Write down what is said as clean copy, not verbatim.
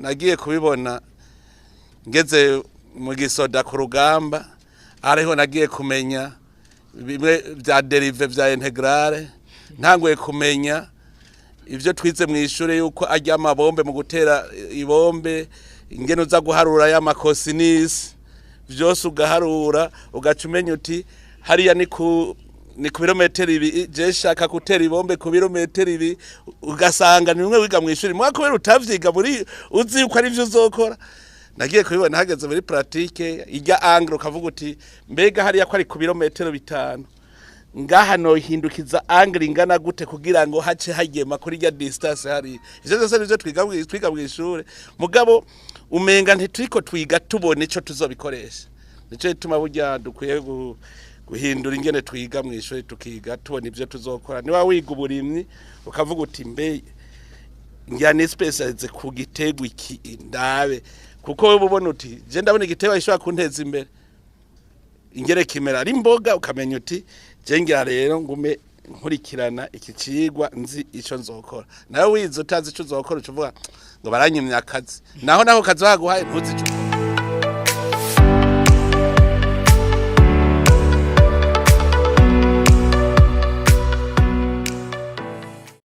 Nagiye kubibona ngeze mu gisoda ku rugamba, ariho nagiye kumenya bimwe bya dérivée, bya intégrale. Ntanguye kumenya ibyo twize mu ishuri, yuko ajya amabombe mu gutera ibombe, ingene uza guharura y'ama cosinus byose, ugaharura ugaca umenya uti hariya ni ku birometero ibi, je shaka gutera ibombe ku birometero ibi. Ugasanga ni bimwe wiga mu ishuri, mwa kubera utavyiga muri uzi yuko ari byo uzokora. Nagiye kubibona hageze muri pratique, ijya angle, ukavuga uti mbega hariya ko ari ku birometero 5, ngaha nohindukiza angle ingana gute kugira ngo hace hagema kuri rya distance hari? Ivyo byose nivyo twiga mw'ishure, mugabo umenga ntituriko twiga tubona ico tuzobikoresha. Nico gituma burya dukwiye guhindura ingene twiga mw'ishure, tukiga tubona ivyo tuzokora. Niba wiga uburimyi, ukavuga uti mbe ngira ni spécialisé ku giterwa iki, ndabe, kuko wewe ubona uti je ndabona igiterwa gishobora kunteza imbere, ingere kimera ari imboga, ukamenya uti je ngira rero ngume nkurikirana iki cigwa nzi ico nzokora. Nawe wize utazi ico uzokora, uca uvuga ngo baranyimye akazi, naho kazi baguhaye ntuzi ico ukora.